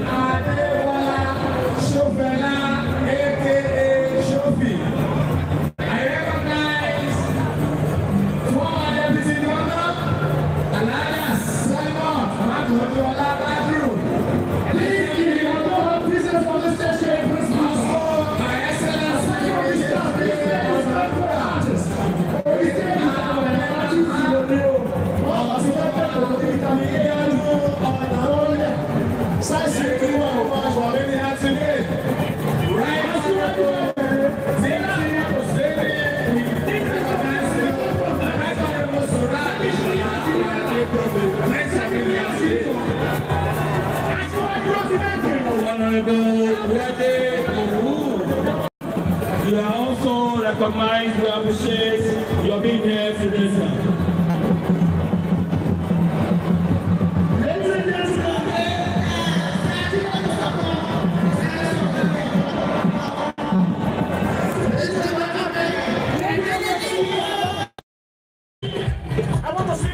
Ademola Shofela, aka Shofi. I recognize former Deputy Governor Alhaji Simon Makanjuola Badru. Please give the business for the station principal. My Excellency, Mr. Honorable Wede Owu, you are also recognized. We appreciate your being here today, sir. Ladies and gentlemen, I want to see.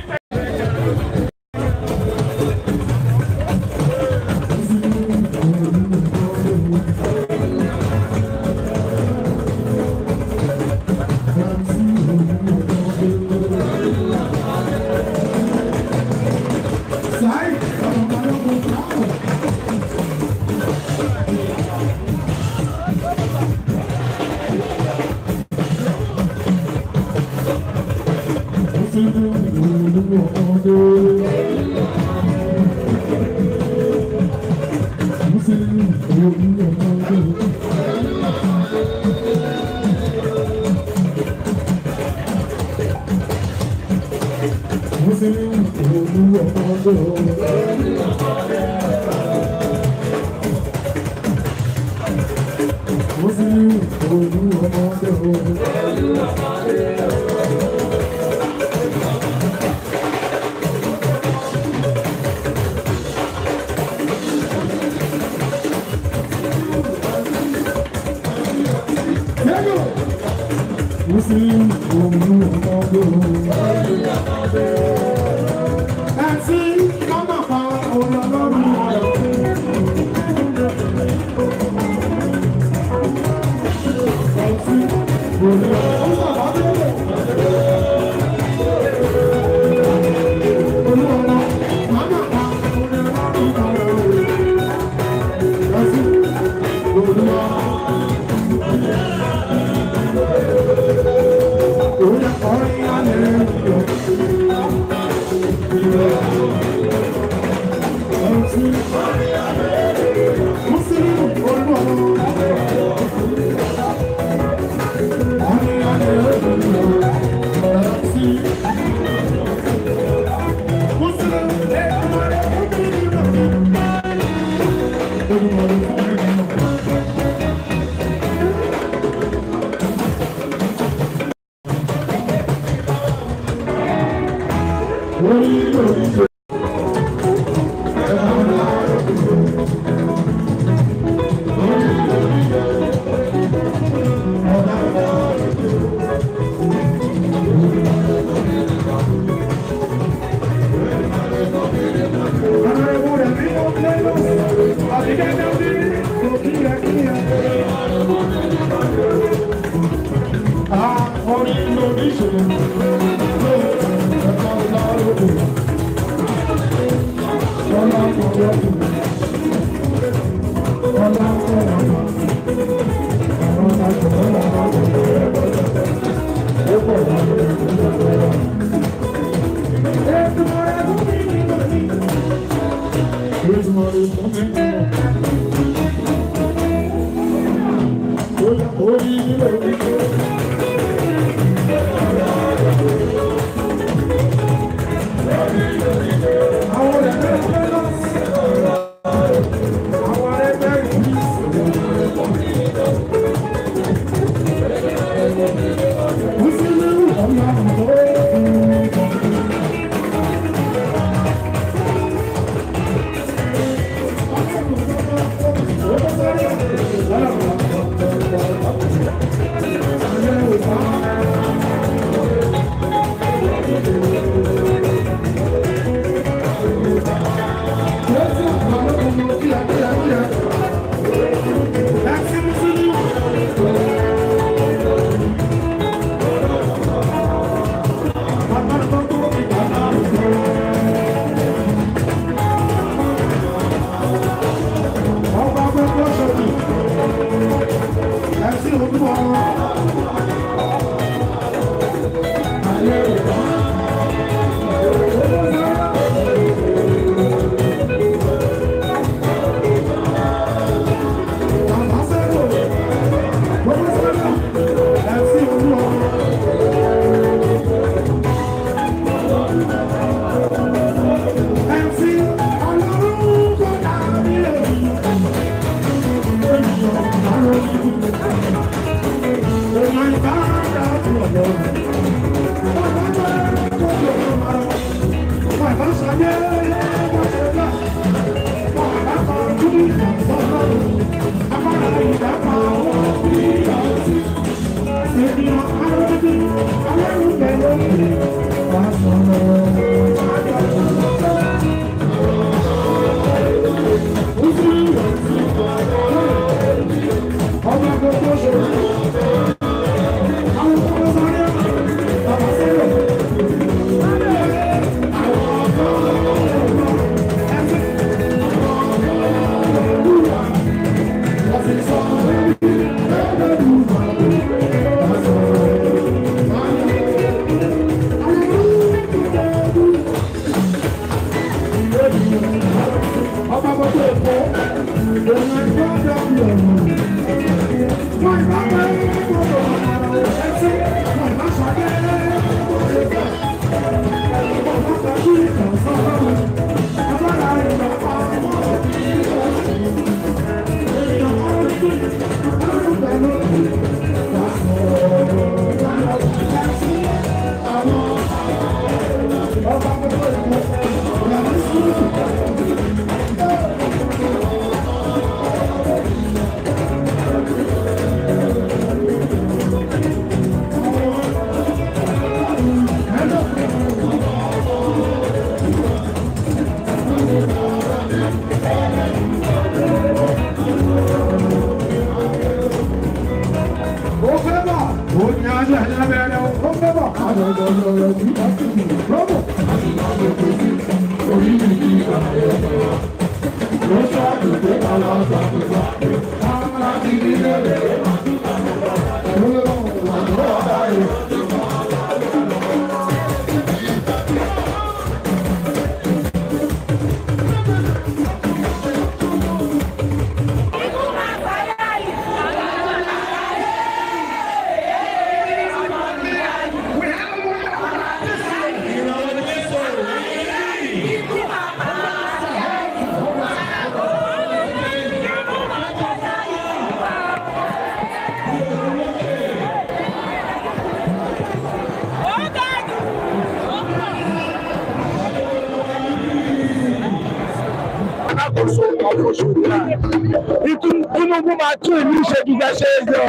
Tinubu máa tún ìlú ṣe gíga ṣe é jọ.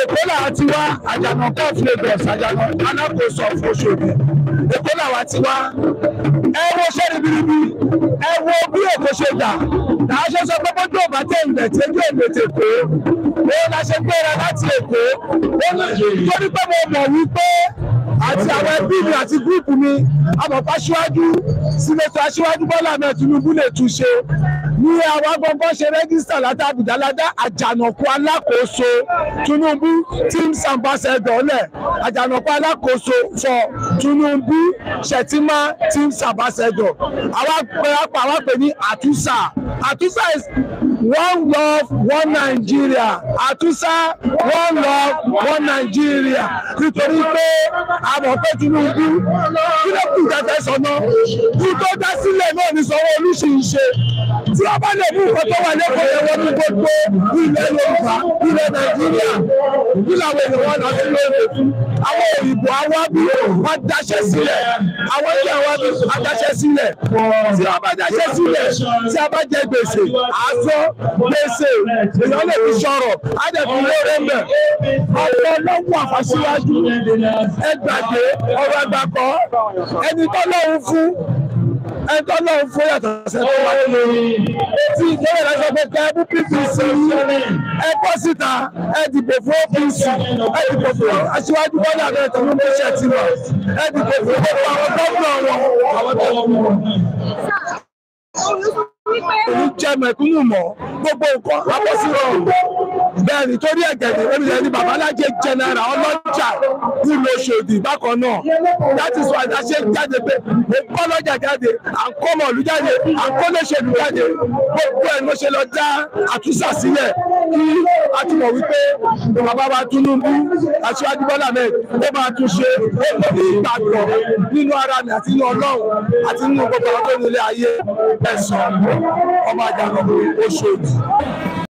Èkó làwa ti wá Àjànàkú of Lagos, Àjànàkú alákòóso of Òṣòdì. Èkó làwa ti wá. Ẹ wo ṣé ribiribi, ẹ wo bí Èkó ṣe dà. Làá ṣe sọ pé bójú ọ̀bá tẹ̀ ń bẹ̀ tẹ́jú èlò tèkó. Ó la ṣe gbéra láti Èkó. Torí pé mo mọ̀ wípé àti àwọn ẹbí mi àti gúrúùpù mi, àmọ̀pá aṣíwájú, sínétọ̀ aṣíwájú Bọ́lá Ahmed Tinubu lè tún ṣe. Ní àwọn agbọ̀ngàn ṣe rẹ́gísítà láti Àbújá ládá Àjànàkú alákòóso Tinubu teams ambassador lẹ̀ Àjànàkú alákòóso for Tinubu Shettima teams ambassador. Àwọn pè ní Àtúnṣà. Àtúnṣà is one love one Nigeria. Àtúnṣà one love one Nigeria. Nítorí pé àmọ̀ pé Tinubu kí ló kù tẹ́tẹ́ sọ̀nà kí tó dá sílẹ̀ náà ní Sanwó-Olú sì ń ṣe. Tí wọ́n bá lè mú nǹkan tó wà lẹ́kọ̀ọ́ yẹn wọnú gbogbo ilẹ̀ Yorùbá, ilẹ̀ Nàìjíríà, kí làwọn èèyàn wọn lọ sí lóore fún. Àwọn òyìnbó awábí wọ́n dáṣẹ́ sílẹ̀. Àwọn ilé awábí wọ́n dáṣẹ́ sílẹ̀. Tí wọ́n bá dáṣẹ́ sílẹ̀, tí a bá jẹ gbèsè, àásọ gbèsè, èèyàn lè fi sọ̀rọ̀, á dẹ̀ fi lóore ń bẹ̀. Ọ̀pọ̀ lọ́wọ́ àfàṣíwájú, ẹ gbàgbé ọ̀rọ̀ àgbàkọ́, ẹni tó lọ́hùn fún. Ẹni tó lọ́run fún yàtọ̀ sẹ́ni tó wà tí ìjọba ìlànà sọ pé kẹ́ ẹ mú PVC, ẹ bọ́ síta, ẹ dìbò fún OPC, ẹ dìbò fún Aṣíwájú Bọ́lá Ahmed Tinubu ṣe ti wà, ẹ dìbò fún gbogbo àwọn gómìnà wọn, àwọn tó ń bọ̀. Òun jẹ́ mẹ̀kúnnù mọ́ gbogbo nǹkan abọ́sírọ̀ bẹ́ẹ̀ ni torí ẹ̀gẹ̀dẹ̀ olùyẹ ni babalájẹ general ọlọ́jà kúlò Òṣòdì bákan náà. That is why a ṣe jáde pé mo kọ́ lọ́jà jáde, à ń kọ́ mọ̀lú jáde, à ń kọ́ lóṣèlú jáde, gbogbo ẹ̀ ló ṣe lọ dá àtúnṣà sílẹ̀ kí a ti mọ̀ wípé bàbá wa Tinubu, Aṣíwájú Bọ́lá Ahmed, ó máa tún ṣe. Ó mọ̀ ní ìgbàgbọ́ nínú ara mi àti nínú Ọlọ́run àti nínú gbogbo àwọn tó nílé ayé. Ẹ̀sán ọmọ Àjànàkú Òṣòdì.